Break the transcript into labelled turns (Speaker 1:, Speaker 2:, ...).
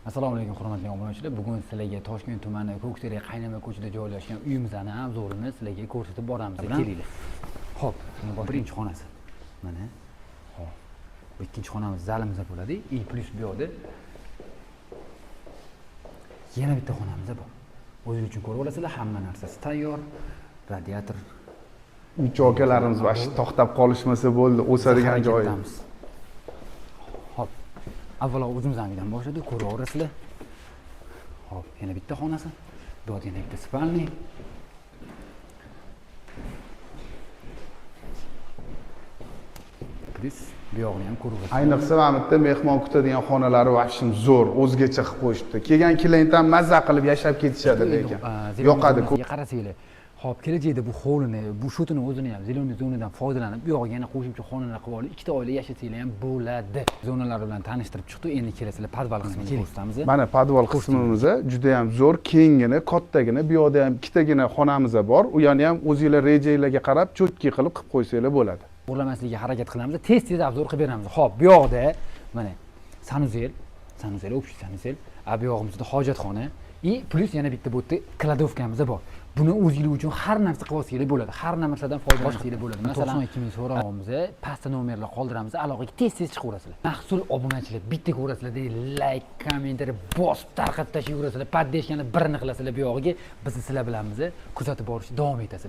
Speaker 1: Assalomu alaykum, hurmatli obunachilar. Bugun sizlarga Toshkent tumani, Ko'kterak, Qaynama ko'chada joylashgan uyimizni обзор ini sizlarga ko'rsatib boramiz. Kelinglar. Xo'p, birinchi xonasi. Mana. Xo'p. Bu ikkinchi xonamiz, zalimiz bo'ladi. И плюс bu yoqda yana bitta xonamiz bor. O'zingiz uchun ko'rib olasizlar, hamma narsasi tayyor. Radiator.
Speaker 2: Uch akalarimiz вообще to'xtab qolishmasa bo'ldi, o'sadigan joyi.
Speaker 1: Harakatdamiz. Xo'p. Avvalo o'zimiznikidan boshladik, ko'raverasizlar. Xo'p, yana bitta xonasi. Bu yoqda yana bitta спальный. Плюс bu yog'ini ham ko'raverasizlar.
Speaker 2: Ayniqsa mana bu yerda mehmon kutadigan xonalari вообще zo'r, o'zgacha qilib qo'yishibdi. Kelgan klient ham mazza qilib yashab ketishadi lekin. Yoqadi.
Speaker 1: Zonaga qarasanglar. Xo'p, kelajakda bu hovlini, bu shotini o'zini ham зеленый zonadan foydalanib, bu yog'iga yana qo'shimcha xonalar qilib olib, ikkita oila yashasanglar ham bo'ladi. Zonalar bilan tanishtirib chiqdik. Endi kelasizlar, podval qismini ko'rsatamiz.
Speaker 2: Mana podval qismimiz juda ham zo'r, kenggina, kattagina. Bu yoqda ham ikkitagina xonamiz bor. U yoqni ham o'zinglar rejanglarga qarab чётко qilib qilib qo'ysanglar bo'ladi.
Speaker 1: O'g'irlamaslikka harakat qilamiz, tez tez обзор qilib beramiz. Xo'p, bu yoqda mana санузел, санузел, общий санузел, a bu yog'imizda hojatxona и плюс yana bitta bu yerda кладовка miz bor. Buni o'zinglar uchun har narsa qilib olsanglar bo'ladi. Har narsadan foydalansanglar bo'ladi. Masalan, 92 ming so'rayapmiz, pastda nomerlar qoldiramiz, aloqaga tez tez chiqaverasizlar. Mahsul obunachilar bitta ko'rasizlar, like, комментарий bosib tarqatib tashlayverasizlar, поддержка ni birini qilasizlar bu yog'iga. Biz sizlar bilanmiz, kuzatib borishni davom etasizlar.